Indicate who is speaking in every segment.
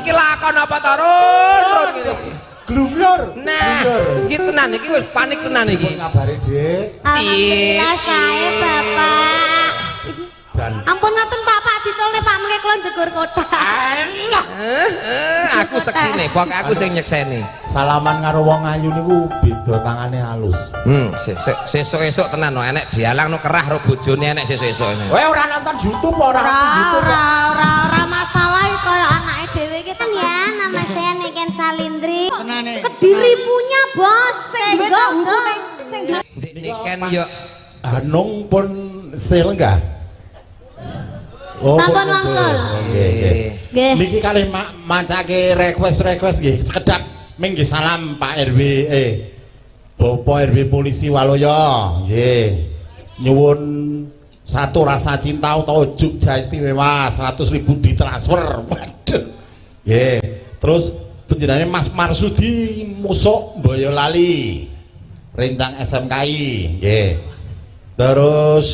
Speaker 1: Iki lakon apa to, Run? Run ngene iki.
Speaker 2: Glumyor.
Speaker 1: Nah, iki tenan iki wis panik tenan iki.
Speaker 2: Kabare, Dik?
Speaker 3: Alhamdulillah sae Bapak.
Speaker 2: Jan.
Speaker 3: Ampun ngaten Pak, Pak dicolne Pak mengke kula jegur kotak.
Speaker 1: Aku seksine, pokoke aku sing nyekseni.
Speaker 2: Salaman karo wong ayu niku beda tangane halus.
Speaker 1: Sesuk esuk tenan no, enek dialang no kerah ro bojone enek sesuk esuk.
Speaker 2: Kowe ora nonton YouTube ora
Speaker 3: Ora
Speaker 2: nonton YouTube.
Speaker 3: ora ora ora masalah kaya anake dhewe iki kan ya. Nama saya Niken Salindri.
Speaker 4: Tenane.
Speaker 3: Kediri punya, Bos.
Speaker 4: Sing duwe tahu ning sing duwe
Speaker 1: Niken yo
Speaker 2: Hanung pun selenggah. Oh,
Speaker 3: Sampun wangsul.
Speaker 2: Nggih, nggih.
Speaker 3: Nggih.
Speaker 2: Niki kalih mancake request-request nggih. Sekedap ming nggih salam Pak RW Bapak RW Polisi Waloyo. Nggih. Nyuwun satu rasa cinta utawa Jogja Istimewa 100.000 ditransfer. Waduh. Nggih. Terus panjenengane Mas Marsudi Musuk Boyolali. Rencang SMKI. Nggih. Terus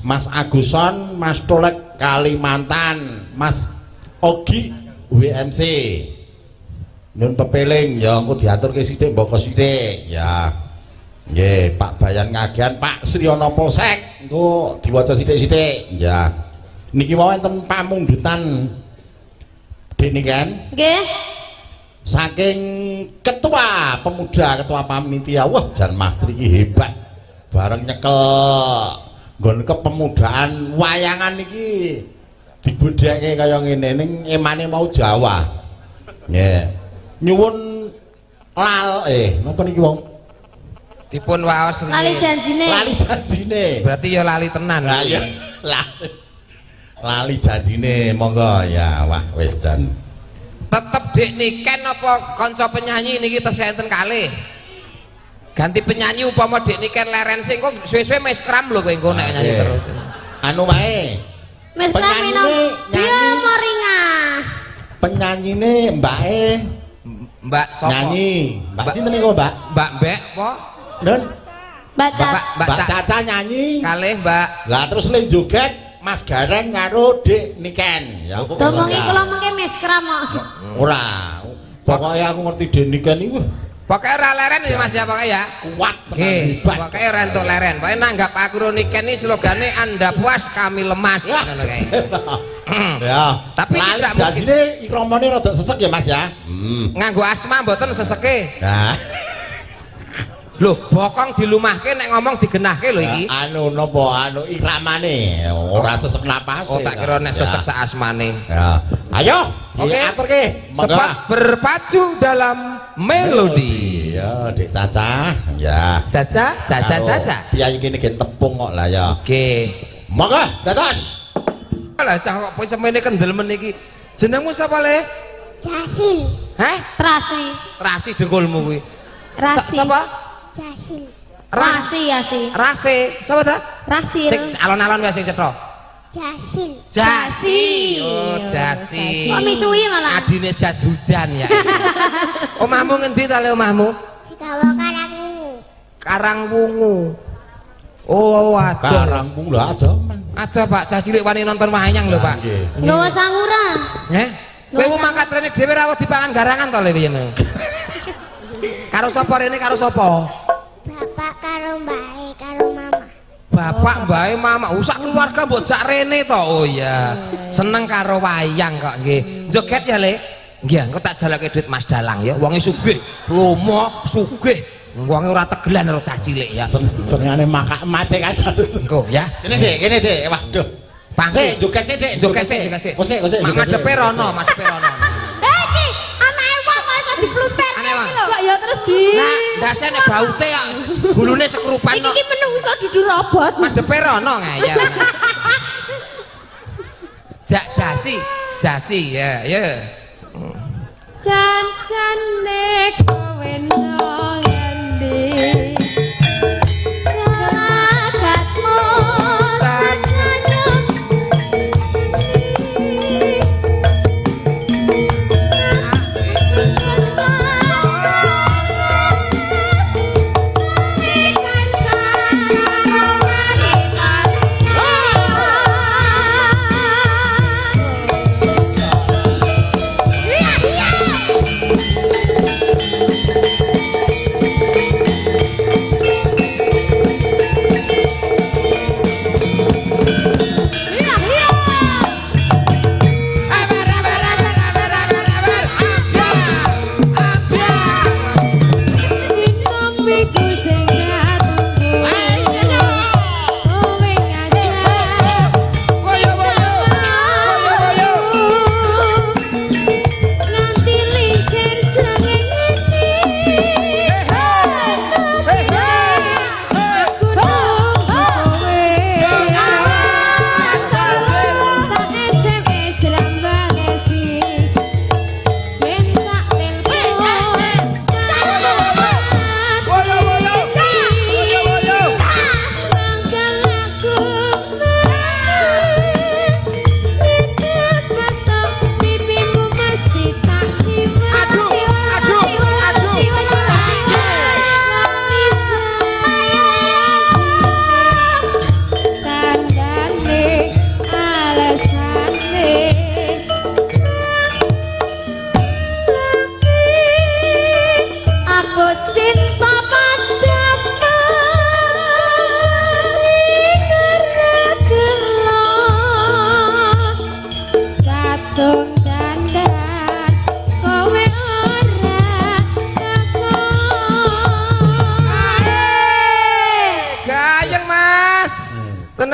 Speaker 2: Mas Aguson, Mas Tolek Kalimantan, Mas Ogi WMC. Nun pepeling ya engko diaturke sithik mboko sithik ya. Nggih, Pak Bayan Ngagian, Pak Sriono Polsek engko diwaca sithik-sithik ya. Niki wau enten pamundutan Dik Niken.
Speaker 3: Nggih.
Speaker 2: Saking ketua pemuda, ketua panitia. Wah, jan Mas Tri iki hebat. Bareng nyekel nggon kepemudaan wayangan iki dibudheke kaya ngene ning emane mau Jawa. Nggih. Nyuwun lal napa niki wong?
Speaker 1: Dipun waos
Speaker 3: Lali janjine.
Speaker 2: Lali janjine.
Speaker 1: Berarti ya lali tenan.
Speaker 2: Lah ya lali. Lali janjine monggo ya. Wah wis jan.
Speaker 1: Tetep Dik Niken apa kanca penyanyi niki tesih enten kalih. Ganti penyanyi upama Dik Niken leren sing kok suwe-suwe meskram lho kowe engko nek nyanyi terus.
Speaker 2: Anu wae.
Speaker 3: Meskram minum dia moringa.
Speaker 2: Penyanyine mbake
Speaker 1: Mbak sapa?
Speaker 2: Nyanyi. Mbak sinten niku, Mbak?
Speaker 1: Mbak Mbek apa?
Speaker 2: Nun.
Speaker 3: Mbak
Speaker 1: Mbak
Speaker 2: Caca nyanyi.
Speaker 1: Kalih Mbak.
Speaker 2: Lah terus le joget Mas Gareng karo Dik Niken. Ya aku
Speaker 3: Domongi kula mengke meskram kok.
Speaker 2: Ora. Pokoke aku ngerti Dik Niken iku.
Speaker 1: Pokoke ora leren ya Mas ya pokoke ya.
Speaker 2: Kuat tenan hebat.
Speaker 1: Pokoke ora entuk leren. Pokoke nanggap aku ro Niken iki slogane Anda puas kami lemas ngono kae.
Speaker 2: Ya.
Speaker 1: Tapi tidak mungkin.
Speaker 2: Janjine ikramane rada sesek ya Mas ya.
Speaker 1: Nganggo asma mboten seseke.
Speaker 2: Nah.
Speaker 1: Lho, bokong dilumahke nek ngomong digenahke lho iki.
Speaker 2: Anu napa anu ikramane ora sesek napas.
Speaker 1: Oh, tak kira nek sesek sak asmane.
Speaker 2: Ya. Ayo, diaturke.
Speaker 1: Sepat berpacu dalam melodi.
Speaker 2: Ya, Dik Caca. Ya.
Speaker 1: Caca, Caca, Caca.
Speaker 2: Piye iki niki tepung kok lah ya.
Speaker 1: Oke.
Speaker 2: Monggo, dados.
Speaker 1: Lah cah kok semene kendel men iki. Jenengmu sapa, Le?
Speaker 5: Jasil.
Speaker 1: Heh?
Speaker 3: Trasi.
Speaker 1: Trasi dengkulmu kuwi.
Speaker 3: Rasi.
Speaker 1: Sapa?
Speaker 5: Jasil.
Speaker 3: Rasi ya sih.
Speaker 1: Rase. Sapa ta?
Speaker 3: Rasil.
Speaker 1: Sing alon-alon wae sing cetha.
Speaker 5: Jasil.
Speaker 1: Jasi. Oh, Jasi.
Speaker 3: Kok misuwi malah.
Speaker 1: Adine jas hujan ya. Omahmu ngendi ta Le omahmu?
Speaker 5: Digawa Karangwungu.
Speaker 1: Karangwungu. Oh, adoh.
Speaker 2: Karangwungu lho adoh men.
Speaker 1: Adoh Pak, cah cilik wani nonton wayang lho Pak.
Speaker 3: Nggawa sanguran.
Speaker 1: Nggih. Kowe mau mangkat rene dhewe ra dipangan garangan to Le piye? Karo sapa rene karo sapa?
Speaker 5: Bapak karo mbae karo mama.
Speaker 1: Bapak mbae mama, sak keluarga mbok jak rene to. Oh iya. Seneng karo wayang kok nggih. Joget ya, Le. Nggih, engko tak jalake duit Mas Dalang ya. Wonge sugih, lomo sugih. Wonge ora tegelan karo cah cilik ya.
Speaker 2: Senengane makak macek aja.
Speaker 1: Engko ya.
Speaker 2: Kene Dik, kene Dik. Waduh.
Speaker 1: Pangke.
Speaker 2: Sik joget sik Dik,
Speaker 1: joget sik, joget sik.
Speaker 2: Kosik, kosik.
Speaker 1: Madepe rono, madepe rono.
Speaker 3: Iki anake wong kok iso dipluter iki lho. Kok ya terus di.
Speaker 1: Nah, ndase nek baute kok gulune sekrupan
Speaker 3: kok. Iki menungso dudu robot.
Speaker 1: Madepe rono ngayal. Jak jasi, jasi ya, ya.
Speaker 3: Jan-jane kowe nang endi? Gelagatmu tersenyum.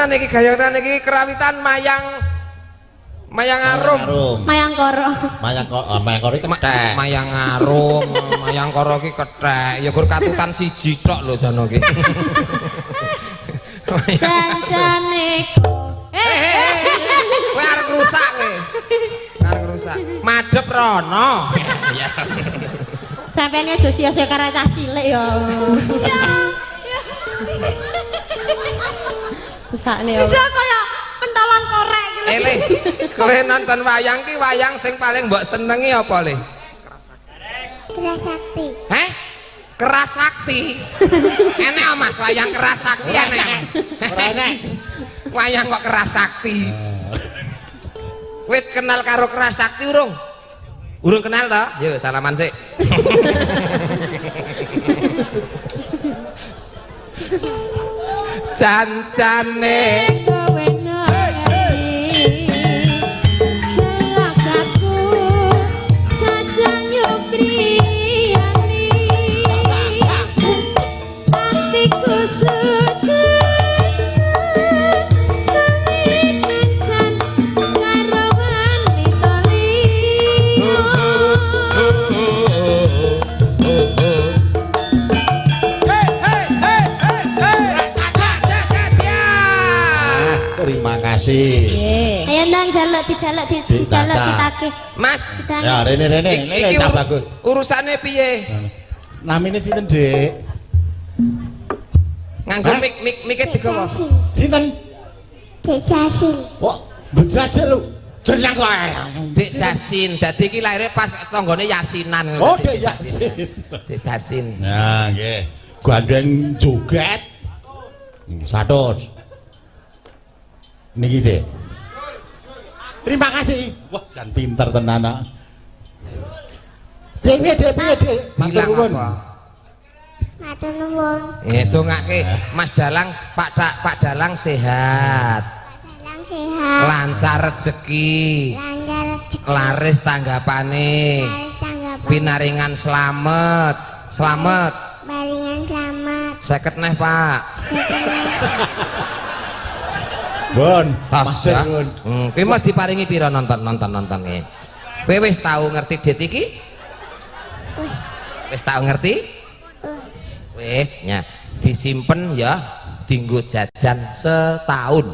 Speaker 1: tenan iki, gayeng tenan iki kerawitan mayang Mayang Arum.
Speaker 3: Mayang Koro.
Speaker 2: Mayang Koro, Mayang Koro iki kethek.
Speaker 1: Mayang Arum, Mayang Koro iki kethek. Ya gur katutan siji tok lho jane iki.
Speaker 3: Jancane
Speaker 1: kowe arep rusak kowe. Arep rusak. Madhep rono. Iya.
Speaker 3: Sampeyan aja sia-sia karo cah cilik ya. Rusakne ya. Bisa kaya pentolan korek gitu.
Speaker 1: Le, kowe nonton wayang ki wayang sing paling mbok senengi apa, Le?
Speaker 5: Kerasakti.
Speaker 1: Heh? Kerasakti. Enek Mas wayang Kerasakti enek.
Speaker 2: Ora enek.
Speaker 1: Wayang kok Kerasakti. Wis kenal karo Kerasakti urung? Urung kenal toh? Yo salaman sik. Cancane
Speaker 3: kowe ngerti gelakku saja nyupriyani atiku suci kencan karo wanita liya.
Speaker 2: Terima kasih.
Speaker 3: Ayo ndang jaluk dijaluk dijaluk ditagih.
Speaker 1: Mas.
Speaker 2: Ya rene rene iki cah bagus.
Speaker 1: Urusane piye?
Speaker 2: Namine sinten, Dik?
Speaker 1: Nganggo mik mik mike digawa.
Speaker 2: Sinten?
Speaker 5: Dek Jasin.
Speaker 2: Kok bejajel lho. Jeneng kok.
Speaker 1: Dek Jasin. Dadi iki lahire pas tanggane Yasinan.
Speaker 2: Oh, Dek Yasin.
Speaker 1: Dek Jasin.
Speaker 2: Nah, nggih. Gandeng joget. 100. Niki Dek. Terima kasih. Wah, jan pinter tenan. Piye Dek, piye Dek? Matur nuwun.
Speaker 5: Matur nuwun.
Speaker 1: Dongake Mas Dalang, Pak Dalang sehat.
Speaker 5: Pak Dalang sehat.
Speaker 1: Lancar rezeki.
Speaker 5: Lancar rezeki.
Speaker 1: Laris tanggapane.
Speaker 5: Laris tanggapane.
Speaker 1: Pinaringan slamet. Slamet.
Speaker 5: Paringan slamet.
Speaker 1: 50 neh, Pak.
Speaker 2: Bon, pasir.
Speaker 1: Kowe mau diparingi pira nonton nge. Kowe wis tau ngerti det iki?
Speaker 5: Wis.
Speaker 1: Wis tau ngerti? Wis, nya. Disimpen ya, dinggo jajan setahun.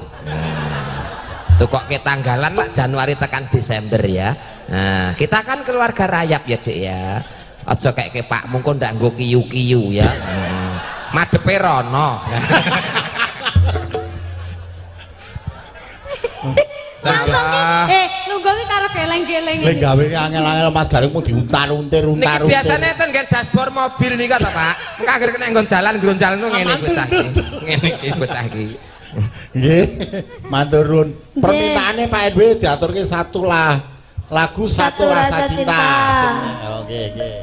Speaker 1: Tukokke tanggalan Pak Januari tekan Desember ya. Nah, kita kan keluarga rayap ya, Dik ya. Aja kayak ke Pak mungko ndak nggo kiyu-kiyu ya. Madepe rono.
Speaker 3: Salah. Lungguh iki karo geleng-geleng.
Speaker 2: Lek gawe angel-angel Mas Gareng mung diuntar-untir-untar.
Speaker 1: Niki biasane ten nggen dashboard mobil nika to, Pak. Engko anggere kena nggon dalan ngronjal ngene bocah iki. Ngene iki bocah iki.
Speaker 2: Nggih, matur nuwun. Permintaane Pak RW diaturke satu lah lagu Satu Rasa Cinta. Oke, nggih.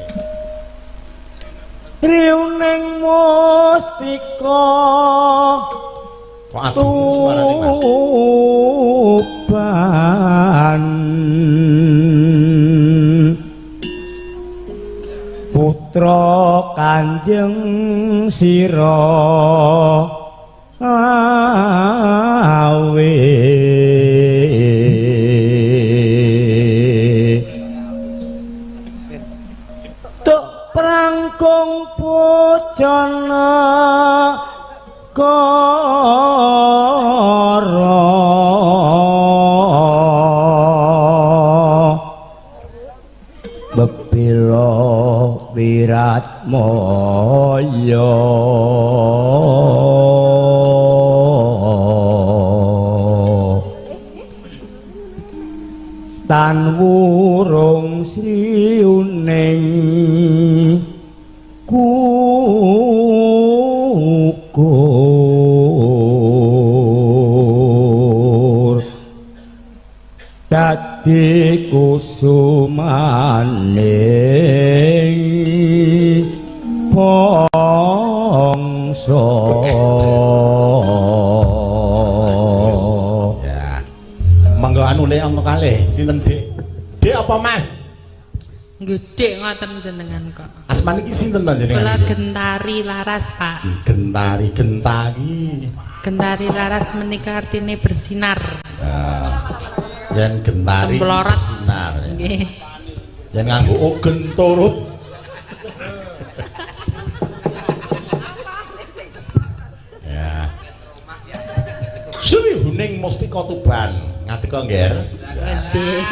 Speaker 6: Riuning mustika
Speaker 2: kok aduh suarane Mas.
Speaker 6: Tuban putra Kanjeng Sira Lawe tuk prangkung pujana kara bebila wiratmaya tan wurung sriuning kukur dadi kusumaning bangsa.
Speaker 2: Ya. Monggo anu le angka kalih sinten Dik? Dik apa Mas?
Speaker 7: Nggih, Dik ngoten jenengan kok.
Speaker 2: Asmane iki sinten ta jenengan?
Speaker 7: Kula Gentari Laras, Pak.
Speaker 2: Gentari, Gentari.
Speaker 7: Gentari Laras menika artine bersinar.
Speaker 2: Nah, yen gentari
Speaker 7: Cemplorot.
Speaker 2: Bersinar. Ya.
Speaker 7: Nggih.
Speaker 2: Yen nganggo oh genturut. Ya. Sri Huning Mustika Tuban, ngadeka ngger.
Speaker 7: Nggih.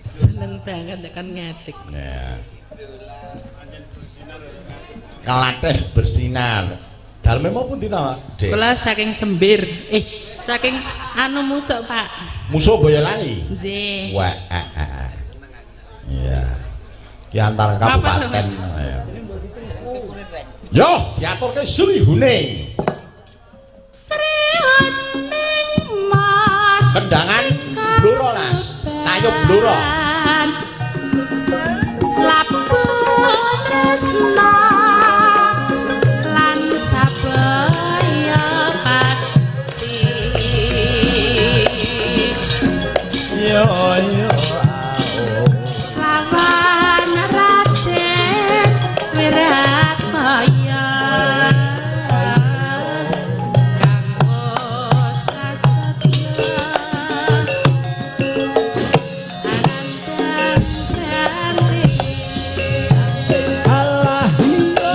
Speaker 7: Seneng banget nek kan ngadeg.
Speaker 2: Ya. Klaten bersinar. Daleme mau pundi ta, Dik?
Speaker 7: Kula saking Sembir. Saking anu Musuk, Pak.
Speaker 2: Musuk Boyolali.
Speaker 7: Nggih.
Speaker 2: Wah, Iya. Ki antar kabupaten. Yo, diaturke Sri Huning.
Speaker 3: Sri Huning Mas.
Speaker 2: Kendangan Blora, Mas. Tayub Blora.
Speaker 3: Lapu tresna lan sabaya pati.
Speaker 6: Yo yo
Speaker 3: Lawan Raden Wiratmaya kang wis prasetya anandang.
Speaker 6: Allah oe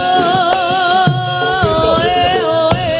Speaker 6: oe.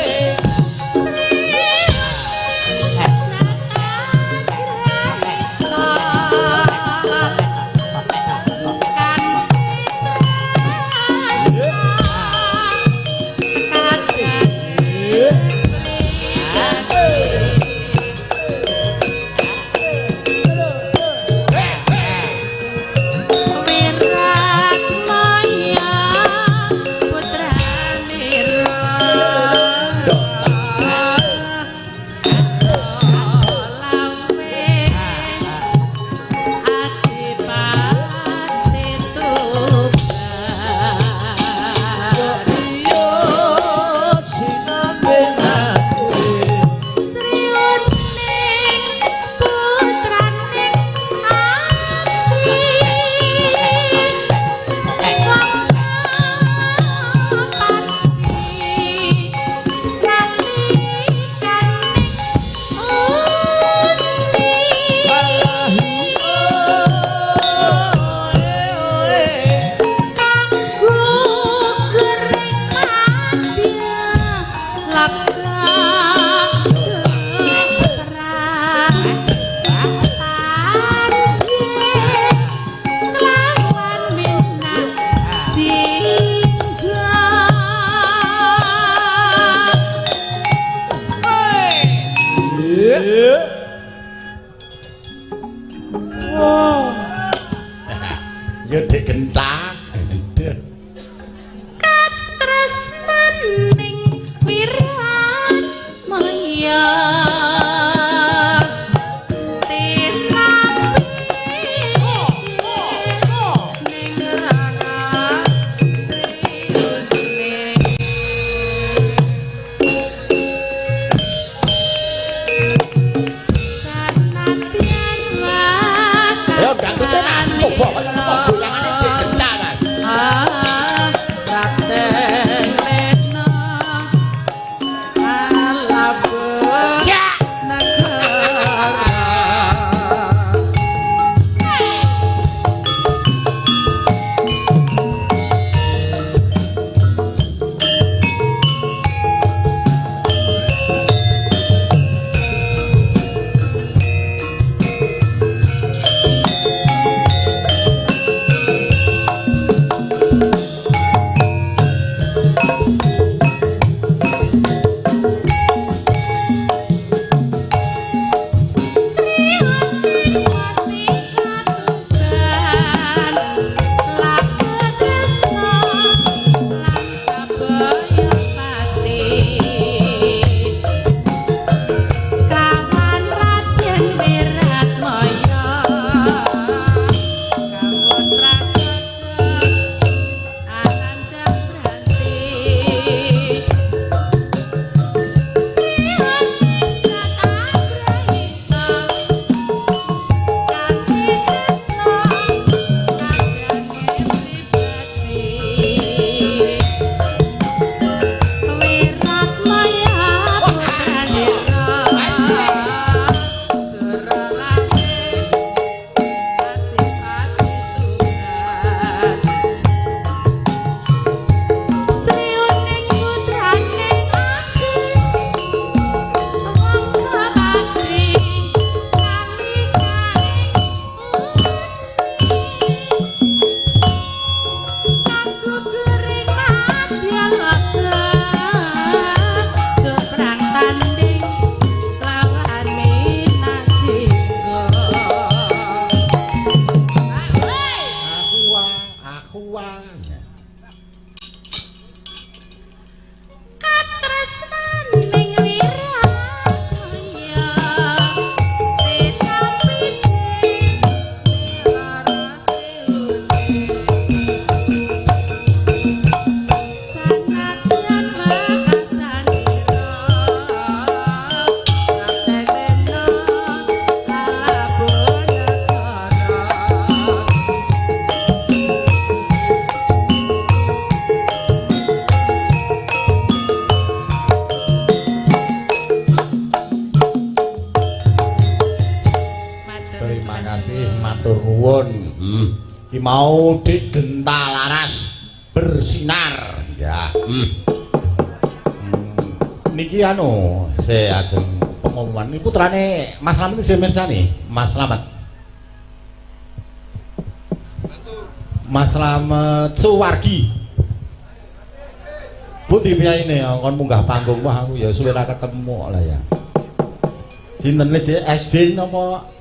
Speaker 2: Ya Dik Genta.
Speaker 3: Katresnaning Wiratmaya tinampi ning rara Sri Huning. Sanadyan
Speaker 2: Ayo dangdute Mas, coba kaya napa goyangane Dik Genta, Mas. Kasih matur nuwun. Ki mau Dik Genta Laras bersinar ya. Niki anu saya ajeng pengumuman ini putrane Mas Slamet sing mirsani. Mas Slamet. Mas Slamet Suwargi. Pundi piyayine kon munggah panggung wah aku ya suwe ra ketemu lah ya. Sinten le SD napa?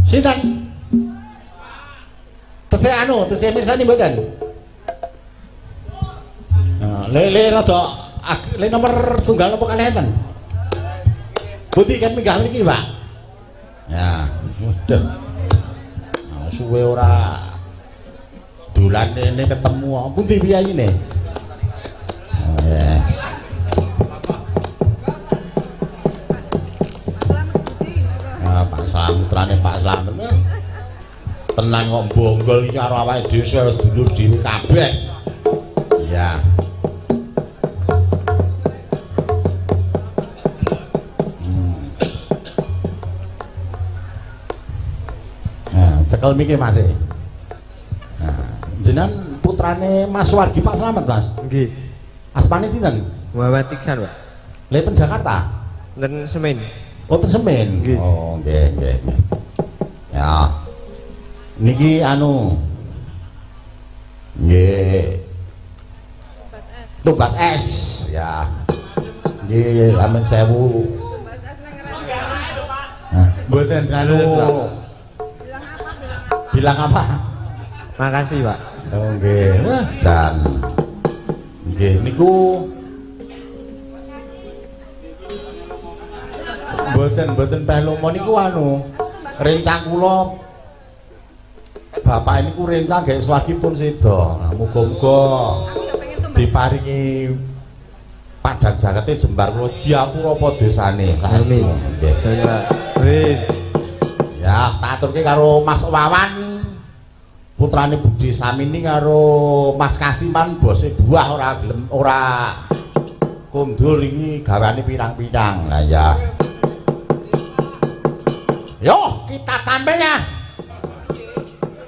Speaker 2: Sinten? Tesih anu, tesih mirsani mboten? Nah, le rada le nomor tunggal napa kalih enten? Pundi kan minggah mriki, Pak? Ya, waduh. Nah, suwe ora dolan ini ketemu. Pundi piyayine? Oh ya. Nah, Pak Slamet, putrane Pak Slamet. Tenan kok bonggol iki karo awake dhewe wis dulur dhewe kabeh. Iya. Nah, cekel miki Mas. Nah, jenengan putrane Mas Wargi Pak Slamet, Mas?
Speaker 8: Nggih.
Speaker 2: Asmane sinten?
Speaker 8: Muhammad Iksan, Pak.
Speaker 2: Lha ten Jakarta?
Speaker 8: Ten Semen.
Speaker 2: Oh, ten Semen.
Speaker 8: Nggih.
Speaker 2: Oh, nggih, nggih. Ya. Niki anu nggih. Tumbas es ya. Nggih, amin sewu. Mboten anu. Bilang apa?
Speaker 8: Makasih, Pak.
Speaker 2: Oh nggih. Wah, jan. Nggih niku mboten peh lomo niku anu. Rencang kula bapak niku rencang gawe swargi pun seda. Nah, muga-muga diparingi padang jagate jembar kula diapura apa dosane saestu. Nggih.
Speaker 8: Amin.
Speaker 2: Ya, tak aturke karo Mas Wawan putrane Budi Samini karo Mas Kasiman bose buah ora gelem ora kondur iki gaweane pirang-pirang. Lah ya. Yo, kita tampilnya.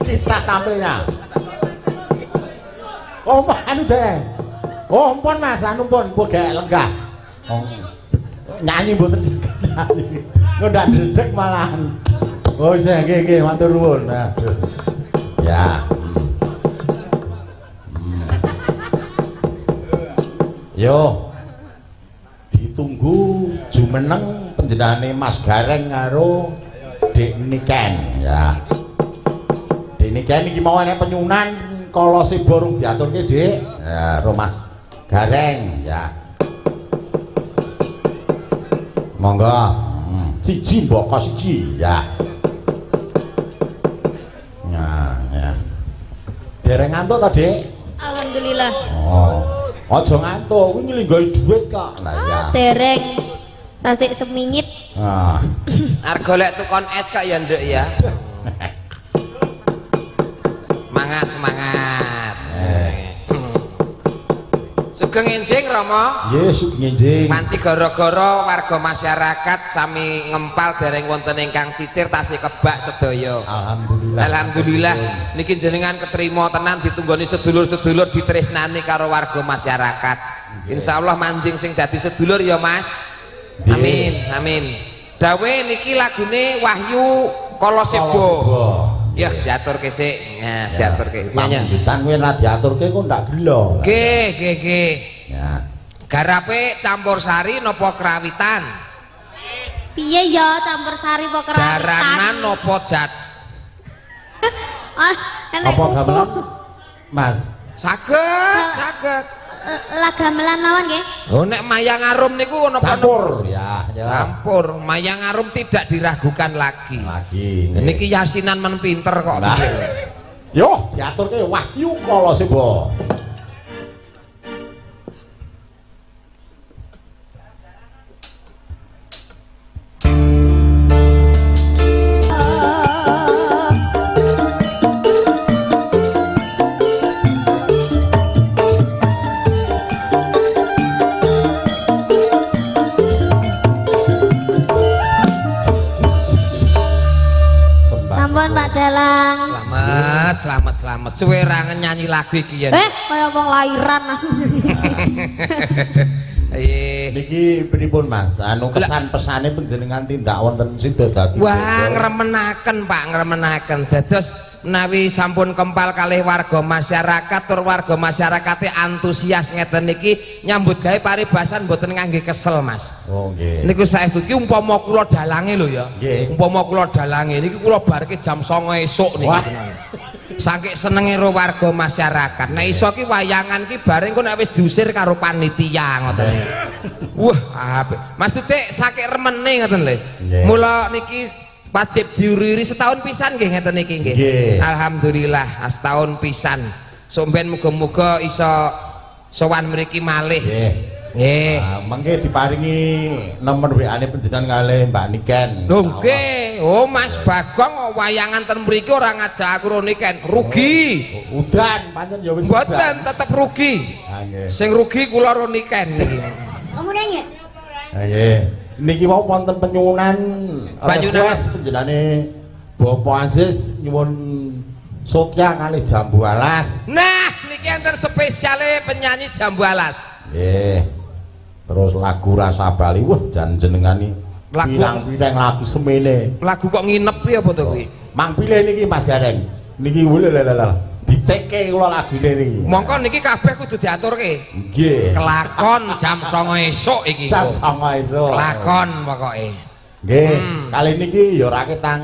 Speaker 2: Kita tampilnya. Oh, anu dereng. Oh, ampun Mas, anu pun pun gak lenggah. Oh. Nyanyi mboten saged nyanyi. Engko ndak dredeg malahan. Oh, isih nggih nggih matur nuwun. Aduh. Ya. Yo. Ditunggu jumeneng panjenengane Mas Gareng karo Dik Niken ya. Dik Niken iki mau enek penyunan kala seba rung diaturke, Dik. Ya, karo Mas Gareng ya. Monggo. Siji mboko siji ya. Nah, ya. Dereng ngantuk ta, Dik?
Speaker 3: Alhamdulillah.
Speaker 2: Oh. Aja ngantuk, kuwi nglinggahi dhuwit kok. Lah ya.
Speaker 3: Dereng. Tasik semingit.
Speaker 2: Ah.
Speaker 1: Arep golek tukon es kok ya, Nduk ya. Semangat, semangat. Sugeng enjing Rama.
Speaker 2: Nggih, sugeng enjing.
Speaker 1: Panci gara-gara warga masyarakat sami ngempal dereng wonten ingkang cicir tasih kebak sedaya.
Speaker 2: Alhamdulillah.
Speaker 1: Alhamdulillah niki jenengan ketrima tenan ditunggoni sedulur-sedulur ditresnani karo warga masyarakat. Insyaallah manjing sing dadi sedulur ya, Mas. Amin, amin. Dawe niki lagune Wahyu Kalaseba. Ya, diaturke sik. Nah, diaturke.
Speaker 2: Pamundhutan kowe ora diaturke kok ndak gelo.
Speaker 1: Nggih, nggih, nggih.
Speaker 2: Ya.
Speaker 1: Garape campur sari napa krawitan?
Speaker 3: Piye ya campur sari apa krawitan?
Speaker 1: Jaranan napa jat?
Speaker 2: Apa gamelan? Mas.
Speaker 1: Saged, saged.
Speaker 3: Lah gamelan mawon nggih.
Speaker 1: Oh nek Mayang Arum niku napa
Speaker 2: campur ya, ya.
Speaker 1: Campur. Mayang Arum tidak diragukan lagi.
Speaker 2: Lagi.
Speaker 1: Niki yasinan men pinter kok.
Speaker 2: Nah. Yo, diaturke Wahyu Kalaseba.
Speaker 3: Thank Sampun Pak Dalang.
Speaker 1: Selamat, selamat, selamat. Suwe ra nyanyi lagu iki ya.
Speaker 3: Kaya wong lairan aku.
Speaker 2: Niki pripun Mas? Anu kesan pesane panjenengan tindak wonten Sidodadi.
Speaker 1: Wah, ngremenaken Pak, ngremenaken. Dados menawi sampun kempal kalih warga masyarakat tur warga masyarakate antusias ngeten niki nyambut gawe paribasan mboten ngangge kesel Mas.
Speaker 2: Oh nggih.
Speaker 1: Niku saestu iki umpama kula dalange lho ya.
Speaker 2: Nggih.
Speaker 1: Umpama kula dalange niki kula barke jam 09.00 esuk niki. Saking senenge ro warga masyarakat. Nek iso ki wayangan ki bareng kok nek wis diusir karo panitia ngoten. Wah, apik. Maksude saking remene ngoten lho. Mula niki wajib diuri-uri setahun pisan nggih ngeten niki nggih. Alhamdulillah setahun pisan. Somben muga-muga iso sowan mriki malih.
Speaker 2: Nggih.
Speaker 1: Nggih.
Speaker 2: Mengke diparingi nomor WA-ne panjenengan kalih Mbak Niken.
Speaker 1: Lho nggih. Oh Mas Bagong wayangan ten mriki ora ngajak aku ro Niken, rugi.
Speaker 2: Udan pancen ya wis udan.
Speaker 1: Mboten tetep rugi.
Speaker 2: Ha nggih.
Speaker 1: Sing rugi kula ro Niken niki.
Speaker 5: Omone nggih.
Speaker 2: Ha nggih. Niki wau wonten penyuwunan request panjenengane Bapak Aziz nyuwun Sotya kalih Jambu Alas.
Speaker 1: Nah, niki enten spesiale penyanyi Jambu Alas.
Speaker 2: Nggih. Terus lagu Rasa Bali, wah jan jenengane pirang-pirang lagu semene.
Speaker 1: Lagu kok nginep ki apa to kuwi?
Speaker 2: Mang pilih niki Mas Gareng. Niki lha diteke kula lagune niki.
Speaker 1: Mongko niki kabeh kudu diaturke.
Speaker 2: Nggih.
Speaker 1: Kelakon jam 09.00 esuk iki.
Speaker 2: Jam 09.00 esuk.
Speaker 1: Kelakon pokoke.
Speaker 2: Nggih, kali niki ya ora ketang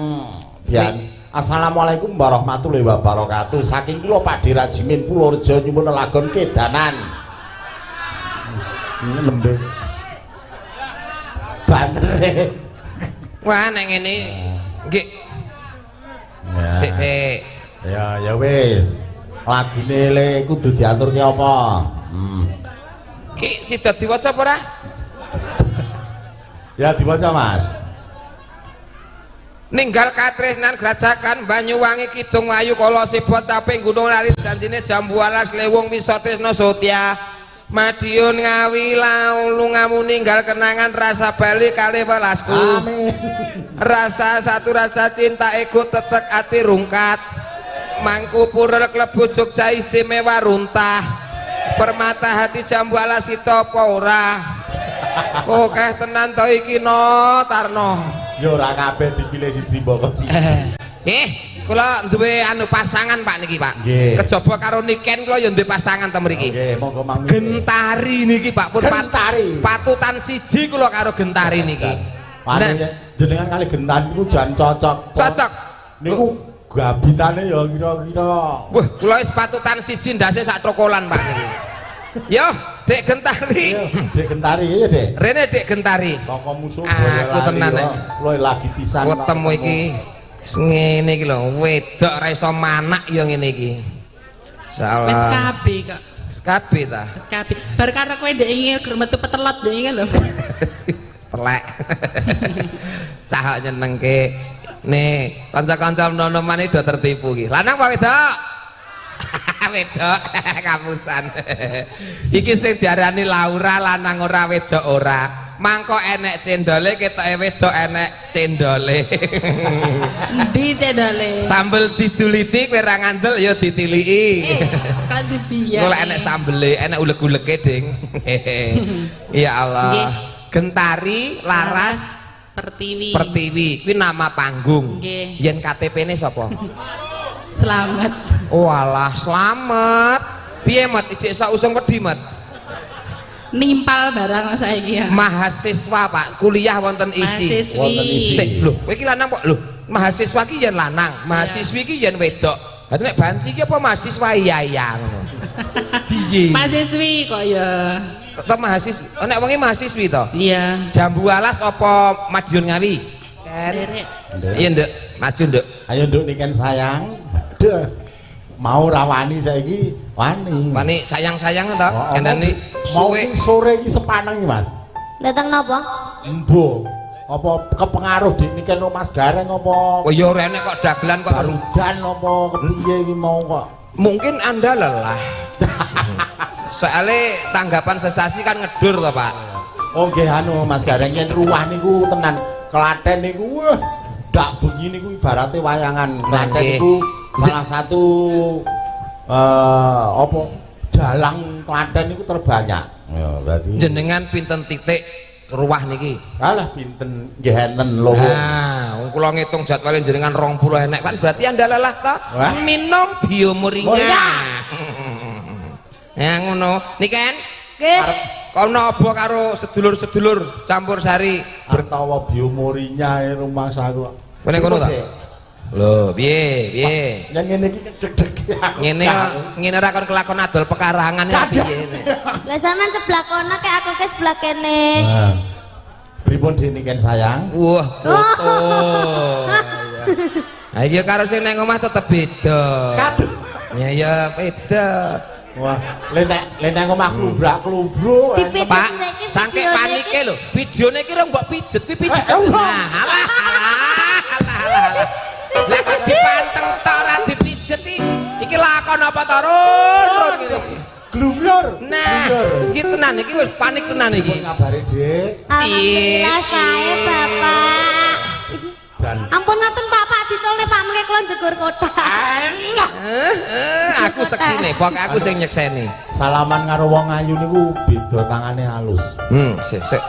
Speaker 2: dian. Assalamualaikum warahmatullahi wabarakatuh. Saking kula Pak Dirajimin Purworejo nyuwun lagon Kedanan. Nembe. Bantere.
Speaker 1: Wah nek ngene nggih. Sik sik.
Speaker 2: Ya ya wis. Lagune le kudu diaturke apa?
Speaker 1: Ki sida diwaca apa ora?
Speaker 2: Ya diwaca Mas.
Speaker 1: Ninggal katresnan grajagan Banyuwangi Kidung Wayu Kala Siba Caping Gunung Lali janjine Jambu Alas Lewung Wisa Tresna Sotya Madiun Ngawi lungamu ninggal kenangan rasa bali kalih welasku.
Speaker 2: Amin.
Speaker 1: Rasa satu rasa cinta ego tetek ati rungkat. Mangku purel klebu Jogja istimewa runtah. Permata hati Jambu Alas kita apa ora? Oke tenan to iki no Tarno.
Speaker 2: Ya ora kabeh dipilih siji mboko siji.
Speaker 1: Kula duwe anu pasangan Pak niki Pak. Kejaba karo Niken kula ya duwe pasangan to mriki.
Speaker 2: Nggih, monggo mang.
Speaker 1: Gentari niki Pak pun
Speaker 2: Gentari.
Speaker 1: Patutan siji kula karo Gentari niki.
Speaker 2: Nah, jenengan kali Gentari niku jan cocok.
Speaker 1: Cocok.
Speaker 2: Niku gabitane ya kira-kira.
Speaker 1: Wah, kula wis patutan siji ndase sak tokolan Pak niki. Yo, Dek Gentari.
Speaker 2: Dek Gentari iya, Dek.
Speaker 1: Rene Dek Gentari.
Speaker 2: Saka musuh
Speaker 1: aku tenan nek
Speaker 2: kula lagi pisan
Speaker 1: ketemu iki. Ngene iki lho, wedok ora iso manak ya ngene iki. Insyaallah.
Speaker 7: Wis kabeh kok.
Speaker 1: Wis kabeh ta.
Speaker 7: Wis kabeh. Bar karo kowe ndek ingin gur metu petelot ndek ingin lho.
Speaker 1: Telek. Cah kok nyenengke. Nih, kanca-kanca nom-noman iki do tertipu iki. Lanang apa wedok? Wedok kapusan. Iki sing diarani Laura lanang ora wedok ora. Mangko enek cendole ketoke wedok enek cendole.
Speaker 7: Endi cendole?
Speaker 1: Sambel diduliti kowe ra ngandel ya ditiliki.
Speaker 7: Kan dibiyak.
Speaker 1: Golek enek sambele, enek uleg-ulege, Ding. Ya Allah. Gentari Laras
Speaker 7: Pertiwi.
Speaker 1: Pertiwi kuwi nama panggung.
Speaker 7: Nggih.
Speaker 1: Yen KTP-ne sapa?
Speaker 7: Slamet.
Speaker 1: Oh alah, slamet. Piye, Mat? Ijik sak usung wedi, Mat?
Speaker 7: Nimpal barang saiki ya.
Speaker 1: Mahasiswa, Pak, kuliah wonten ISI.
Speaker 7: Mahasiswi.
Speaker 2: Wonten ISI.
Speaker 1: Sik, lho, kowe iki lanang kok. Lho, mahasiswa ki yen lanang, mahasiswi ki yen wedok. Lah nek banci ki apa mahasiswa iya-iya ngono. Piye?
Speaker 7: Mahasiswi kok ya.
Speaker 1: Tetep mahasiswi. Oh, nek wonge mahasiswi to?
Speaker 7: Iya.
Speaker 1: Jambu Alas apa Madiun Ngawi?
Speaker 7: Derek.
Speaker 1: Iya, Nduk. Maju, Nduk.
Speaker 2: Ayo Nduk Niken sayang. Duh. Mau rawani saiki wani.
Speaker 1: Wani sayang-sayang to? Kandhane
Speaker 2: mau sore iki sepaneng iki, Mas.
Speaker 3: Datang napa?
Speaker 2: Embo. Apa kepengaruh Dik Niken Mas Gareng apa?
Speaker 1: Oh ya ora enek kok dagelan kok
Speaker 2: udan apa kepiye iki mau kok.
Speaker 1: Mungkin Anda lelah. Soale tanggapan sesasi kan ngedur to, Pak.
Speaker 2: Oh nggih anu Mas Gareng yen ruwah niku tenan Klaten niku wah Dak bengi niku ibarate wayangan. Klaten niku salah satu apa dalang Klaten niku terbanyak. Ya berarti
Speaker 1: jenengan pinten titik ruwah niki?
Speaker 2: Alah pinten nggih enten lho.
Speaker 1: Nah, wong kula ngitung jadwale jenengan 20 enek kan berarti andalalah ta minum biomoringa. Ya ngono. Niken?
Speaker 3: Nggih.
Speaker 1: Kono apa karo sedulur-sedulur campur sari
Speaker 2: bertawa biomorinya rumah saku.
Speaker 1: Kene kono ta? Lho, piye? Piye?
Speaker 2: Yang ngene iki kedeg-deg aku.
Speaker 1: Ngene ngene ora kon kelakon adol pekarangan ya piye.
Speaker 3: Lah sampean sebelah kono kek aku ke sebelah kene.
Speaker 2: Pripun Niken sayang?
Speaker 1: Wah, foto. Ha iki karo sing nang omah tetep beda. Ya ya beda.
Speaker 2: Wah, le nek omah klubrak-klubruk.
Speaker 1: Pak, saking panike lho, videone iki ora mbok pijet, kuwi pijet. Nah, alah alah alah alah. Lah kok dipanteng ta ora dipijet iki? Iki lakon apa ta, Run? Ngene iki.
Speaker 2: Glumyor.
Speaker 1: Nah, iki tenan iki wis panik tenan iki.
Speaker 2: Kabare, Dik?
Speaker 3: Alhamdulillah sae, Bapak.
Speaker 2: Jan.
Speaker 3: Ampun ngaten Pak, Pak dicolne Pak mengke kula njegur kotak.
Speaker 1: Alah. Aku seksine, pokoke aku sing nyekseni.
Speaker 2: Salaman karo wong ayu niku beda tangane halus.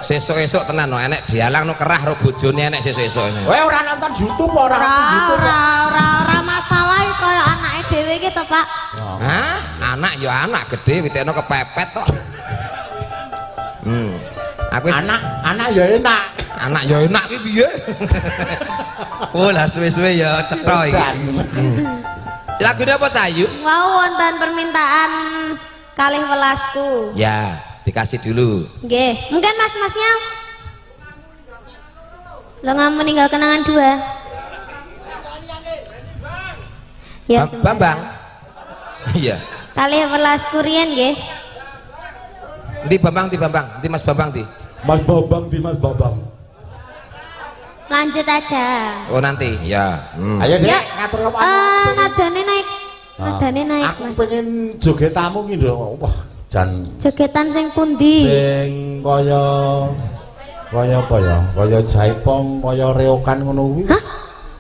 Speaker 1: Sesuk-esuk tenan no enek dialang no kerah ro bojone enek sesuk-esuk ini.
Speaker 2: Kowe ora nonton YouTube ora nonton YouTube.
Speaker 3: Ora masalah kaya anake dhewe iki to, Pak.
Speaker 1: Hah? Anak ya anak gede witekno kepepet tok. Aku
Speaker 2: anak ya enak.
Speaker 1: Anak ya enak ki piye? Oh lah suwe-suwe ya cetha iki. Lagune apa Cayu?
Speaker 3: Wau wonten permintaan kalih welasku.
Speaker 1: Ya, dikasih dulu.
Speaker 3: Nggih, mungkin mas-masnya Lenga meninggal kenangan dua. Ya,
Speaker 1: Bambang. Iya.
Speaker 3: Kalih welasku riyen nggih.
Speaker 1: Ndi Bambang, ndi Bambang, ndi Mas Bambang ndi?
Speaker 2: Mas Bambang ndi Mas Bambang.
Speaker 3: Lanjut aja.
Speaker 1: Oh nanti, ya.
Speaker 2: Ayo Dek, ngatur apa?
Speaker 3: Nadane naik. Nadane naik.
Speaker 2: Aku pengen jogetamu ki lho. Wah, jan.
Speaker 3: Jogetan sing pundi?
Speaker 2: Sing kaya kaya apa ya? Kaya jaipong, kaya reokan ngono kuwi.
Speaker 3: Hah?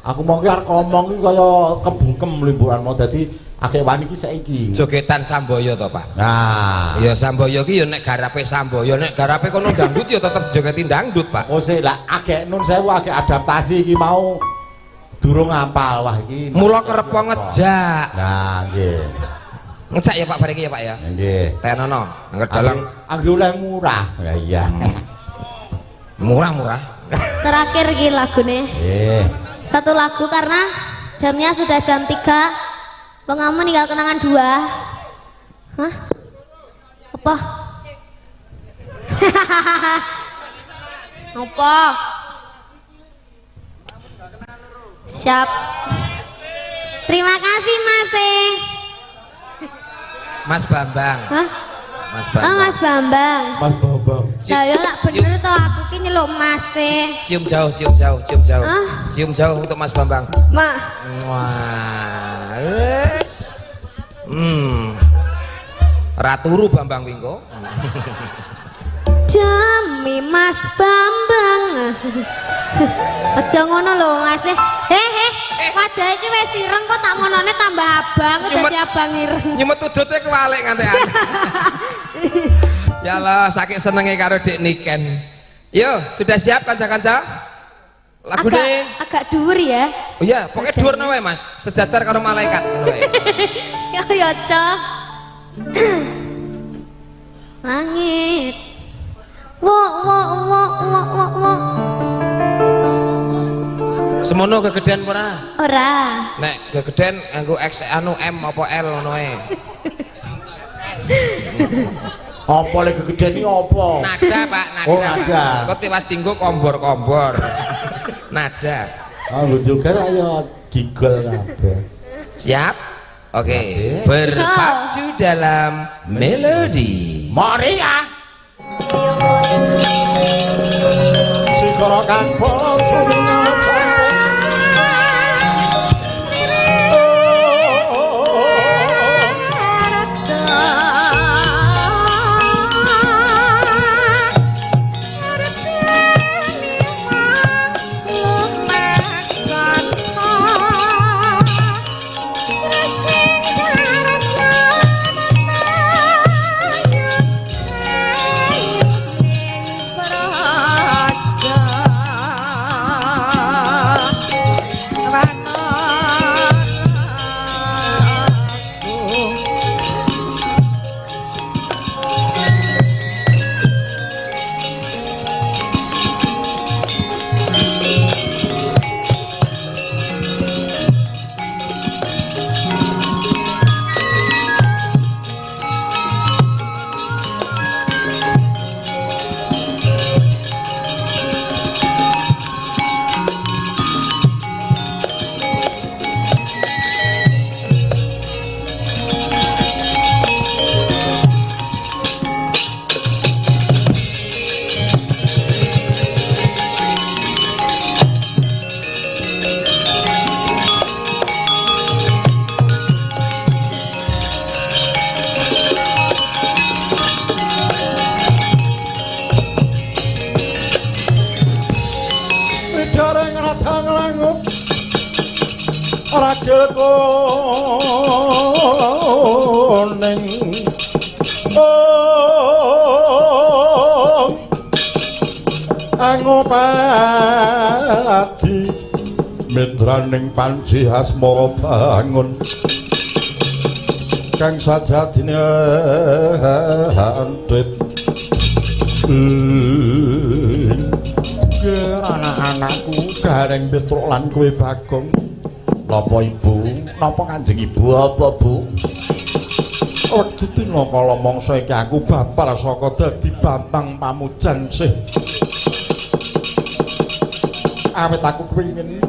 Speaker 2: Aku mau ki arep ngomong ki kaya kebungkem limbukan mau dadi akeh wani ki saiki.
Speaker 1: Jogetan Samboyo to, Pak?
Speaker 2: Nah,
Speaker 1: ya Samboyo ki ya nek garape Samboyo, nek garape kono dangdut ya tetep dijogeti dangdut, Pak.
Speaker 2: Oh sik lah, agek nun sewu agek adaptasi iki mau durung apal wah iki.
Speaker 1: Mula kerepo ngejak.
Speaker 2: Nah, nggih.
Speaker 1: Ngejak ya Pak bar iki ya, Pak ya.
Speaker 2: Nggih.
Speaker 1: Tenono, angger dalang
Speaker 2: anggere oleh murah. Ya iya.
Speaker 1: Murah-murah.
Speaker 3: Terakhir iki lagune.
Speaker 2: Nggih.
Speaker 3: Satu lagu karena jamnya sudah jam 3. Pengamu ninggal kenangan 2. Hah? Apa? Apa? Siap. Terima kasih Mas.
Speaker 1: Mas Bambang.
Speaker 3: Hah?
Speaker 1: Mas Bambang.
Speaker 3: Oh, Mas Bambang.
Speaker 2: Mas Bambang.
Speaker 3: Lah ya lak bener to aku ki nyeluk Mas e.
Speaker 1: Cium jauh, cium jauh, cium jauh.
Speaker 3: Hah?
Speaker 1: Cium jauh untuk Mas Bambang.
Speaker 3: Ma.
Speaker 1: Wah, wis. Ra turu Bambang wingko.
Speaker 3: Demi Mas Bambang. Aja ngono lho Mas. Heh, wajah iki wis ireng kok tak monone tambah abang, dadi abang ireng.
Speaker 1: Nyemet udute kewalik ngantekan. Ya Allah, saking senenge karo Dik Niken. Yo, sudah siap kanca-kanca? Lagune
Speaker 3: agak dhuwur ya.
Speaker 1: Oh iya, pokoknya dhuwur wae Mas, sejajar karo malaikat ngono wae.
Speaker 3: Ya ya, Cok. Langit. Wo wo wo wo wo wo.
Speaker 1: Semono kegedean ora?
Speaker 3: Ora.
Speaker 1: Nek kegedean nganggo X anu M apa L ngono wae.
Speaker 2: Apa lek kegedean iki apa?
Speaker 1: Nada, Pak, nada.
Speaker 2: Oh, nada.
Speaker 1: Kok tiwas dinggo kombor-kombor. Nada.
Speaker 2: Ah, lho joget ayo gigol kabeh.
Speaker 1: Siap? Oke, berpacu dalam melodi.
Speaker 2: Moria. Sikara kang
Speaker 6: Lumaksa.
Speaker 2: Widareng radang langut ragil kuning ong angopadi mitraning panci asmara bangun kang sajatine antit. Ger anak-anakku Gareng Petruk lan kowe Bagong. Napa ibu? Napa Kanjeng Ibu apa Bu? Wektu dina kala mangsa iki aku babar saka dadi Bambang Pamujan sih. Awit aku kepengin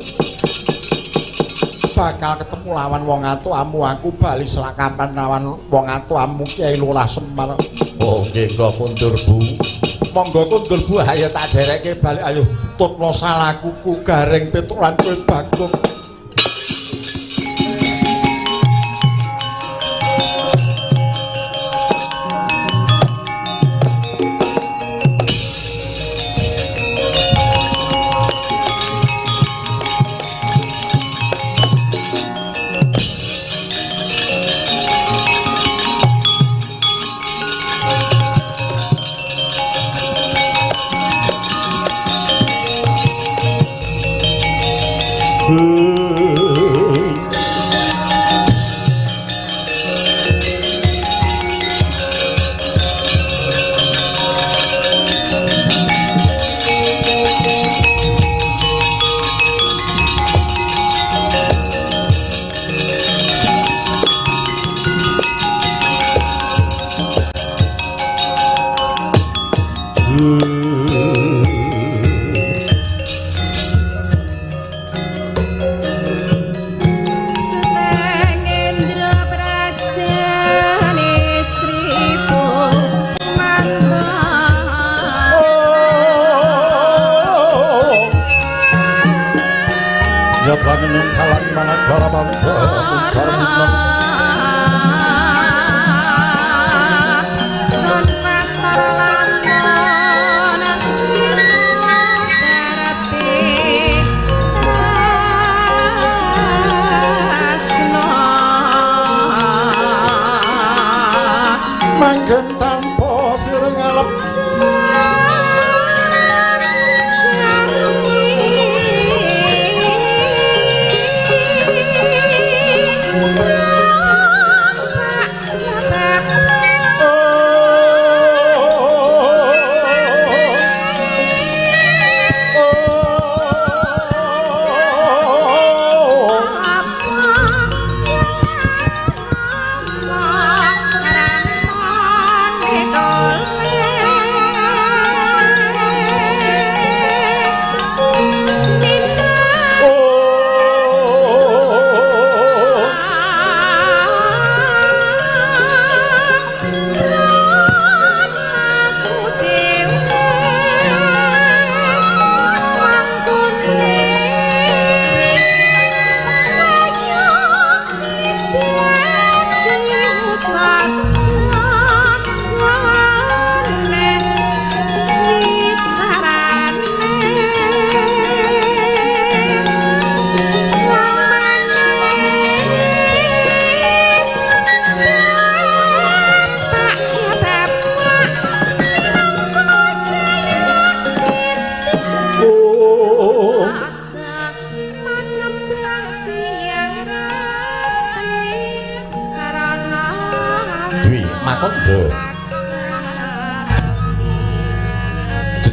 Speaker 2: bakal ketemu lawan wong atuamu, aku bali selakapan lawan wong atuamu Kyai Lurah Semar. Oh nggih, kula kundur Bu. Monggo kundur Bu, ayo tak dereke bali, ayo tutno salakuku Gareng Petruk lan kowe Bagong.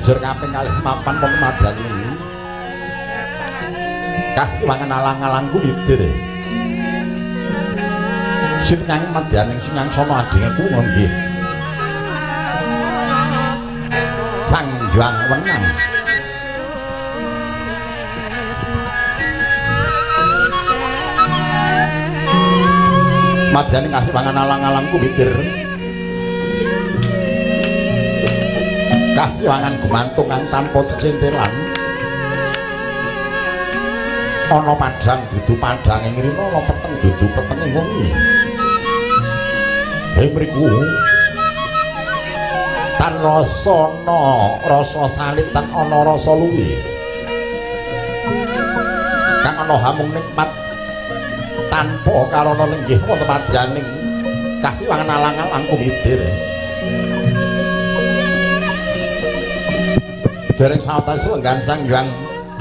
Speaker 2: Jejer kaping kalih mapan wong madani. Kahiwangan alang-alangku widir. Sing kang madyaning sing sono adinge ku nggih. Sang Hyang Wenang. Madyaning kahiwangan alang-alangku widir. Kahyangan gumantungan tanpa cecentelan. Ana padhang dudu padhange ngrina, ana peteng dudu petenge wengi. Hei mriku tan rasa ana rasa salit tan ana rasa luwi. ana hamung nikmat tanpa karana lenggih wonten madyaning kahiwangan alang-alang kumidir. Dereng sawetawis lenggan Sang Hyang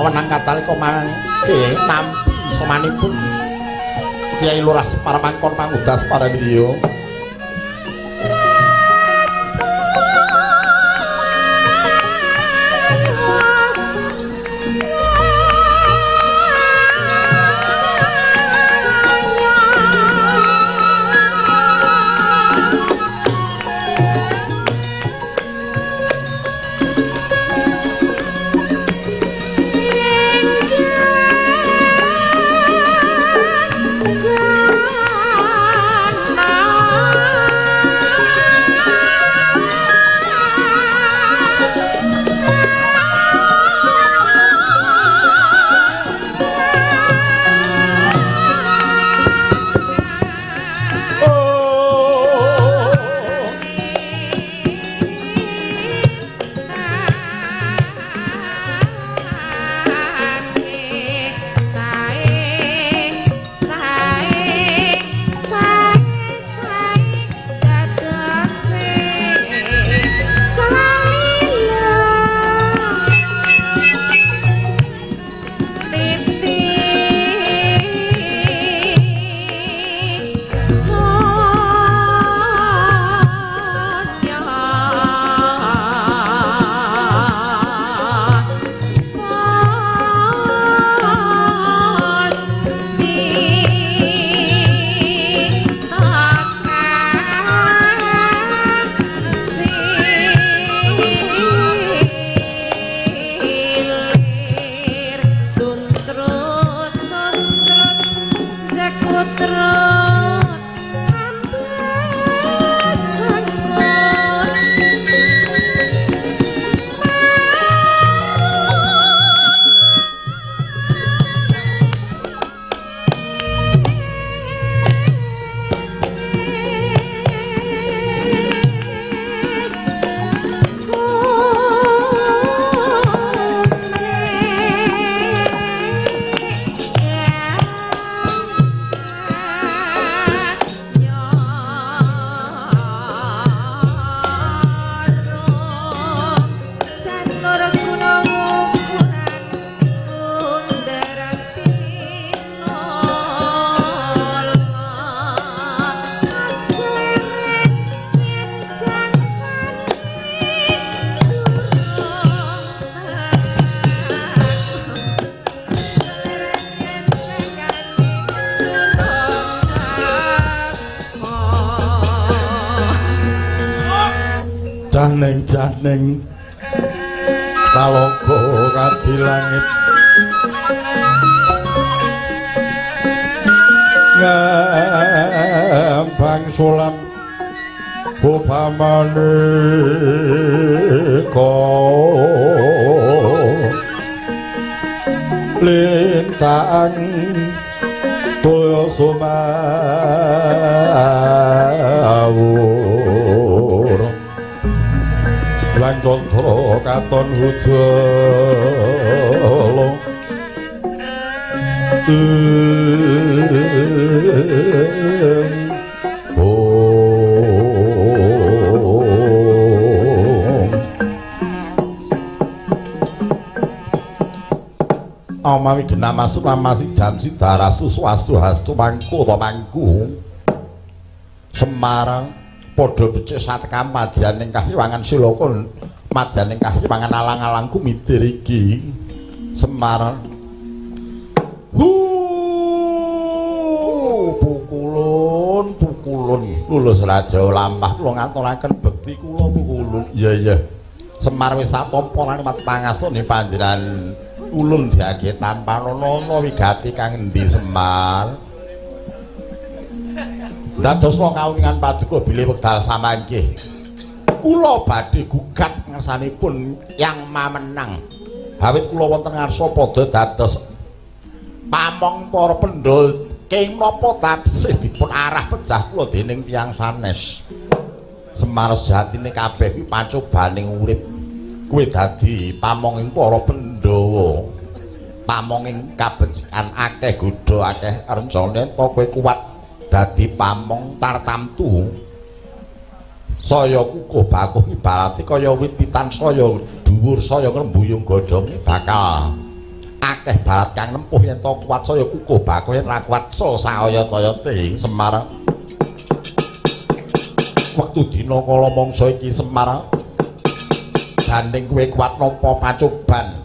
Speaker 2: wenang katalika mangke nampi somanipun Kyai Lurah Semar mangkon mangudas parandriya. Janing talaga kadi langit ngambang sulam upamane lintang toya sumawur lan candra katon hujala Amawi genamastu namasi damsi darastu swastu hastu mangku ta mangku Semarang padha becik satekam madyaning kahiwangan silaka madyaning kahiwangan alang-alang kumidir iki Semar. Hu pukulun pukulun lulus raja lampah kula ngaturaken bekti kula pukulun. Iya iya Semar wis tak tampa lan pangastune panjenengan ulun diage tanpa nono wigati kang endi Semar. Dadosna kawingan paduka bilih wekdal samangke kula badhe gugat ngersanipun Yang Mamenang. Awit kula wonten ngarsa padha dados pamong para Pandhawa king napa taksih dipun arah pejah kula dening tiyang sanes. Semar sejatine kabeh kuwi pancobaning urip. Kuwi dadi pamonging para Pandhawa. Pamonging kabecikan akeh godha akeh rencana yen kowe kuat dadi pamong tartamtu saya kukuh bakuh ibarate kaya wit-witan saya dhuwur saya ngrembuyung godhonge bakal akeh barat kang nempuh yen to kuat saya kukuh bakuh yen ra kuat sul saoyot-oyote Semar. Wektu dina kala mangsa iki Semar danding kowe kuat nampa pacoban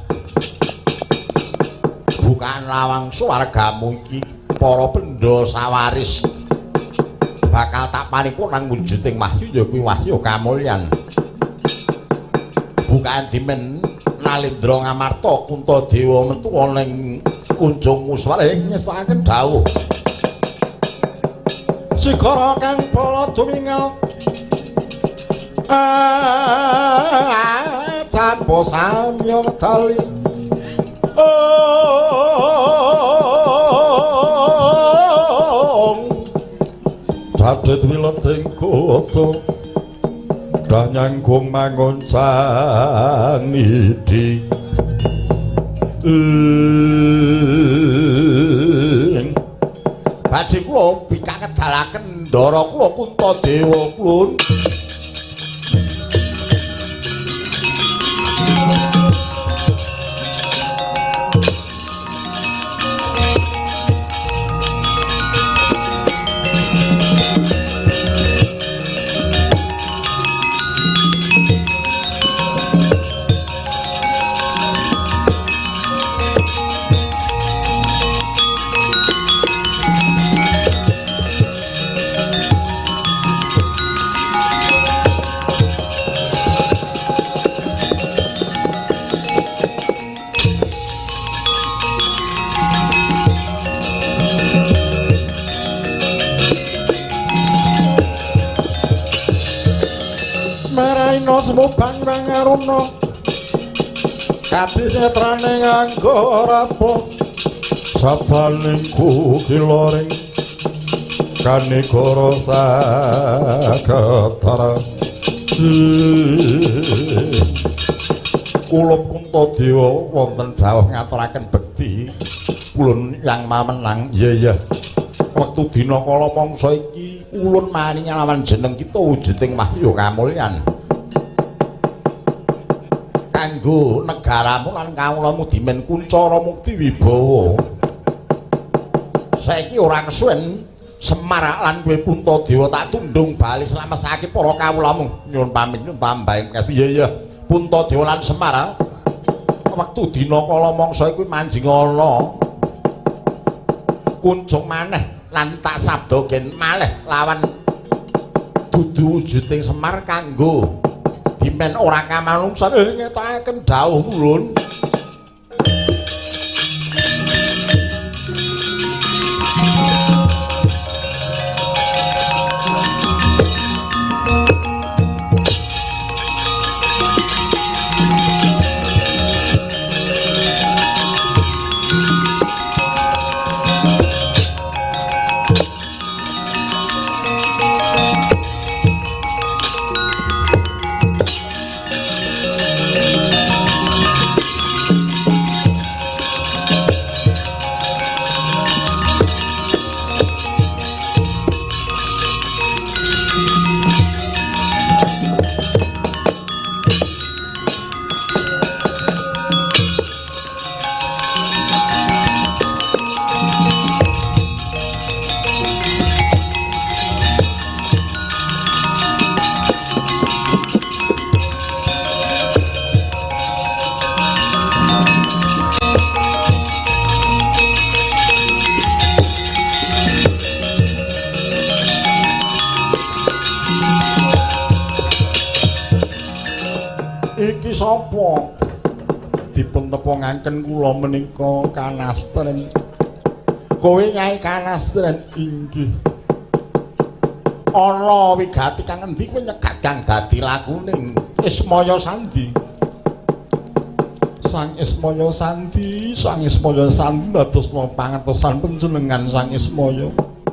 Speaker 2: bukaan lawang swargamu iki para bendha sawaris bakal tak paripurna wujuding wahyu ya kuwi wahyu kamulyan. Bukaan dimen Nalendra Ngamarta Kuntadewa metu ana ing kunjung muswara ing ngestakaken dawuh Sigara kang bala dumingal campa samya medali Dadit wileting kota dah nyanggung mangun canidi badhe kula bikak ngedalaken ndara kula Kuntadewa kulun. Semubang rangaruna katinetrane nganggo rapo sabdaning kukiloring kanegara saketara kula Kuntadewa wonten dawuh ngaturaken bekti ulun yang mamenang. Iya iya wektu dina kala mangsa iki ulun maringi lawan jeneng kita wujuding wahyu kamulyan kanggo negaramu lan kawulamu dimen kuncara mukti wibawa. Saiki ora kesuwen Semar lan kowe Puntadewa tak tundung bali slamesake para kawulamu. Nyuwun pamit nyuwun tambahing kasih. Iya iya Puntadewa lan Semar wektu dina kala mangsa iku manjing ana kunjung maneh lan tak sabda gen malih lawan dudu wujuding Semar kanggo dimen ora kamanungsan ngetokaken dawuh ulun. Iki sapa? Dipun tepungaken kula menika Kanastren. Kowe Nyai Kanastren inggih. Ana wigati kang endi kowe nyegat kang dadi lakuning Ismaya Sandi. Sang Ismaya Sandi, Sang Ismaya Sandi dadosna pangertosan panjenengan Sang Ismaya.